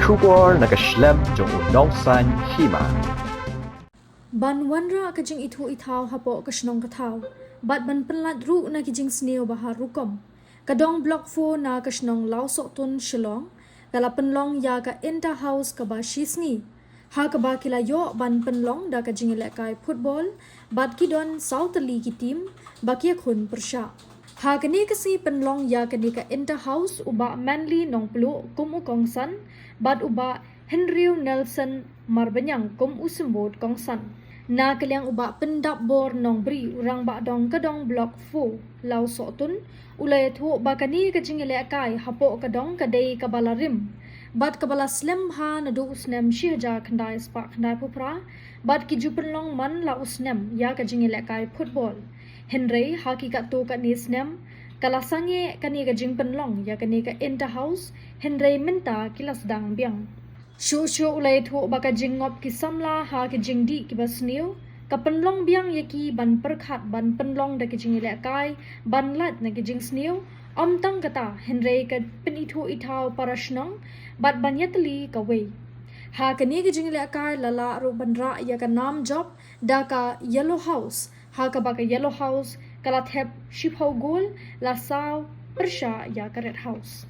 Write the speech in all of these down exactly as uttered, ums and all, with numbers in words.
Khubor na ka shlem jong u nongsaiñ hima. Ban wanrah ka jingithuh ithaw hapoh ka shnong ka thaw bad ban pynlait ruh na ki jingsniew ba har rukom. Ka dong Block four na ka shnong Lawsohtun, Shillong, ka la pynlong ïa ka Inter House kaba shisngi, ha kaba ki la ïoh ban pynlong da ka jingïalehkai football bad ki don saw tylli ki team ba ki ïakhun pyrshah. Ha kane ka sngi pynlong ïa kane ka Inter House u Bah Manly Nongpluh kum u kongsan bad u Bah Hynriew Nelson Marbaniang kum u symbud kongsan. Na ka liang u Bah Pyndapbor Nongbri, u rangbah dong ka dong Block four, Lawsohtun, u la ïathuh ba kane ka jingïalehkai hapoh ka dong ka dei kaba la rim bad kaba la slem bha naduh u snem shi hajar khyndai spah khyndai phew phra bad ki ju pynlong man la u snem ïa ka jingïalehkai football. Hynrei ha ki katto katne snem ka la sangeh kane ka jingpynlong ïa kane ka Inter House, hynrei mynta ki la sdang biang. Shuh shuh u la ïathuh ba ka jingngop ki samla ha ki jingdih kiba sniew ka pynlong biang ïa ki ban pyrkhat ban pynlong da ki jingïalehkai ban lait na ki jingsniew. Ym tang kata, hynrei ka pynithuh ithaw para shnong bad ban ïatylli kawei. Ha kane ka jingïalehkai la lah ruh ban rah ïa ka nam jop da ka Yellow House, ha kaba ka Yellow House ka la thep shiphew gol, la saw pyrshah ïa ka Red House.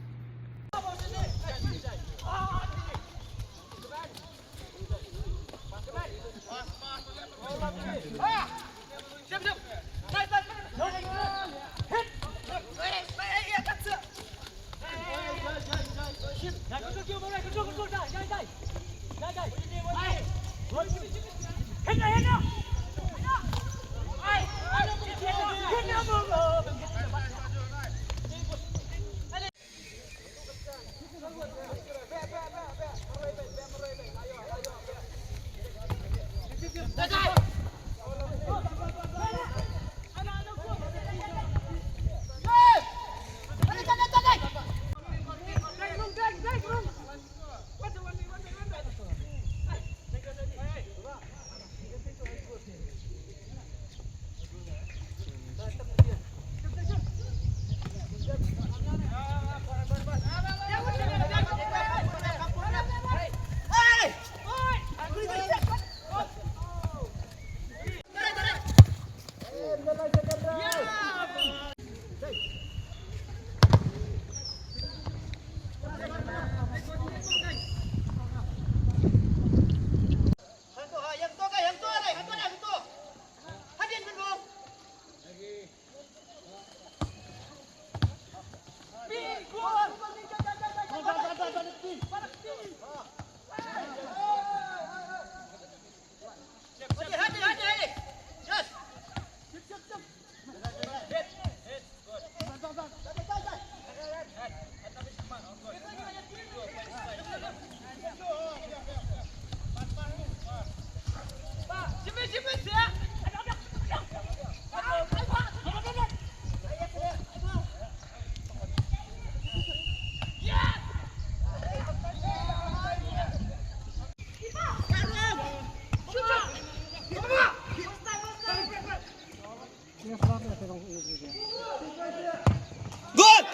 Gol!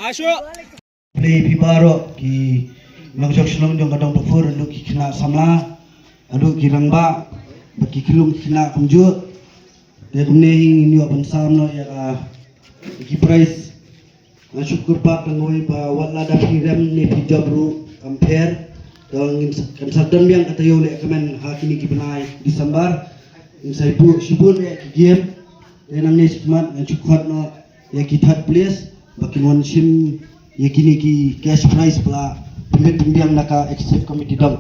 Ashu! Play phi baroh ki nongshong shnong jong ka dong Block four, haduh ki khynnah samla, haduh ki rangbah, bad ki khyllung ki khynnah kumjuh. Te kumne hi ngin ïoh ban sam noh ïa ka, ïa ki prize. Nga shu kyrpad tang kawei ba wat lada phi rem ne phi jop ruh kam pher. Te ngin sa, kan sa don biang ka taïew leh kmen ha kine ki bnai December. Ngin sa ïoh shibun ïa ki game. Te nangne shakhmat ngan shu khot noh ïa ki third place ba kin wan shim ïa kine ki cash prize ba la pynbit pynbiang na ka executive committee dong.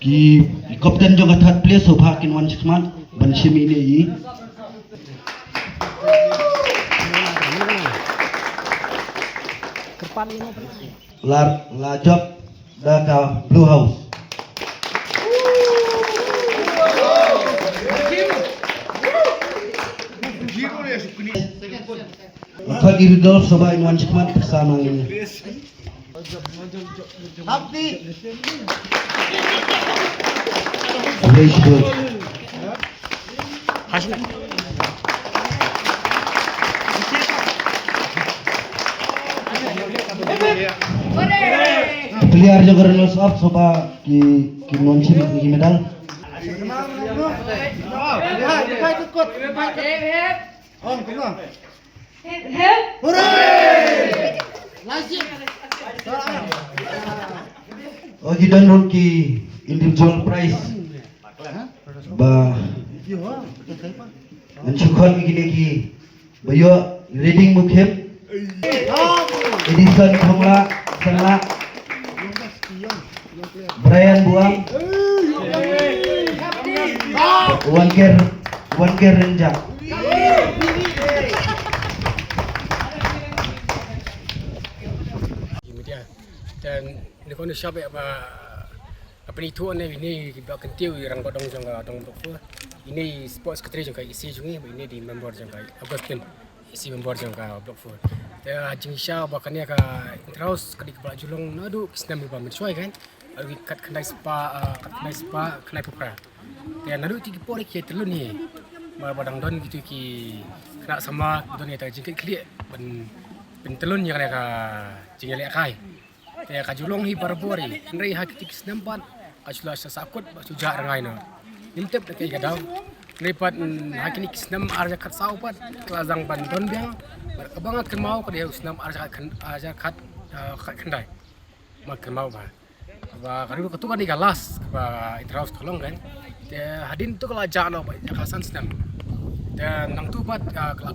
Ki, ki captain jong ka third place sngewbha kin wan shakhmat ban shim ïa ine i. La, la jop da ka Blue House. Khot ïa i Rudolph sngewbha in wan shakhmat, pyrsa nangne. Khublei shibun. Player jong ka Rhinos Up, soba ki, ki nonsin ki medal. Hep, hep. Hooray! Lajik. O, ki don ruh ki individual prize. Ba ngan shu khot ïa kine ki ba ïoh: Reading Mukhim, Edison Thongla, Sanla, Brian Buang, Wanker, Wanker Renjak. Media. Dan ni kon shap ya ba apa ni tu ne, ini ba kyntiew i rangbah dong jong ka dong Block four. Ini sports secretary jong ka E C jong ngi, ini di member jong ka Augustine, E C member jong ka Block four. Te jingshisha ba kane ka inter house ka dei kaba la ju long naduh ki snem ba mynshuwa kan. Naduh ki khatkhyndai spah, ah, khatkhyndai spah, khyndai phew phra. Te naduh kito ki por ki tyllun hi. Ba, ba dang don kito ki khynnah samla, don ïa ka jingkitkhlieh ban, ban tyllun ïa kane ka jingïalehkai. Te ka ju long hi barabor hi. Hynrei ha kito ki snem pat ka shu la sah sahkut, ba shu jah rngai noh. Ngim tip da kaei ka daw. Hynrei pat, mm, ha kine ki snem ar hajar khatsaw pat ka la dang ban don biang. Bad kaba nga kynmaw ka dei ha u snem ar hajar khat, ar hajar khat, ah, khatkhyndai. Nga kynmaw ba, ba ka dei, katu ka dei ka last kaba inter house ka long kan. Te hadien tu ka la jah noh ba ïa ka san snem. Te nangtu pat, ah, ka la,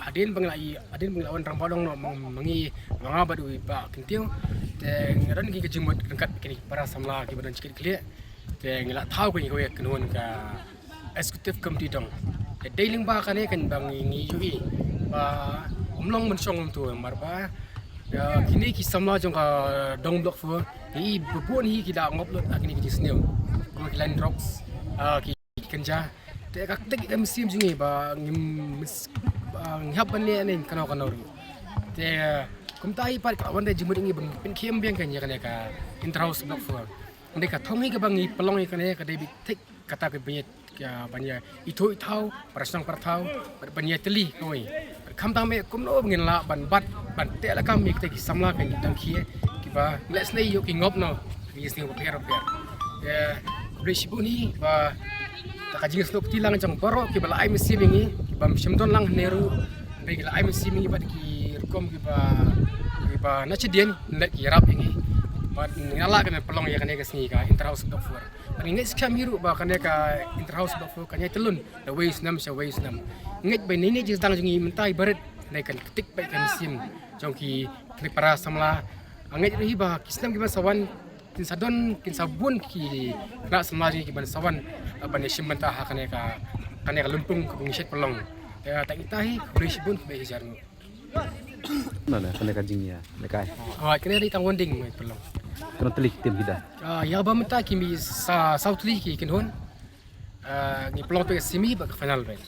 hadien ba ngi la ï, hadien ba ngi la wan rangbah dong noh ma, ma ngi, ma nga bad u i Bah Kyntiew. Te nga don ki ka jingmut ryngkat kine ki para samla kiba don jingkitkhlieh. Te ngi la thaw kane kawei ka kynhun ka executive committee dong. Te dei lyngba kane kan ba ngi, ngi ïohi ba ym long ban shong kumto, namar ba, ah, kine ki samla jong ka dong Block four, ngi i ba bun hi ki da ngop lut ha kine ki jingsniew, kum ki line drugs, ah, ki kynja. Te ka ktik ka mynsiem jong ngi ba ngim mys-, ba ngi hap ban leh ne kano kano ruh. Te kumta hi pat ka wan da jingmut ngi ban pynkhiem biang kan ïa kane ka inter house Block four. Hynrei ka thong hi kaba ngi pynlong ïa kane ka dei beit thik kata ka ban ïa, ka ban ïa ithuh ithaw para shnong para thaw, bad ban ïa tylli kawei. Bad khamtam eh kumno ba ngin lah ban bat, ban teh lakam ïa kita ki samla, kita ki tangkhie kiba ngi la snei ïoh ki ngop noh ha ki snem bapher bapher. Te khublei shibun hi ba da ka jingsngewkti lang jong baroh kiba la ai mynsiem ïa ngi, kiba ym shym don lang hangne ruh, hynrei ki la ai mynsiem ïa ngi bad ki rukom kiba, kiba na shadien, ngi la ki ïarap ïa ngi. Bad ngi la lah ban pynlong ïa kane ka sngi ka inter house Block four. Bad ngi ngeit skhem hi ruh ba kane ka inter house Block four kan ïai tyllun na wei u snem sha wei u snem. Ngeit ba ine i jingsdang jong ngi mynta i barit, ngi kan ktik beit ka mynsiem jong ki, ki para samla. Ngeit ruh hi ba ki snem kiban sa wan kin sa don, kin sa bun ki khynnah samla jong ngi kiban sa wan, ah, ban ïashim bynta ha kane ka, kane ka lympung kaba ngi shait pynlong. Te tang ita hi, khublei shibun, khublei shihajar nguh. Na, na, kane ka jingïalehkai. Ah, kane dei tang wanding mai pynlong. Kano tylli ki team ki don? Ah, ïa ba mynta ki mih sa, saw tylli ki kynhun. Ah, ngi pynlong peit ka semi bad ka final beit.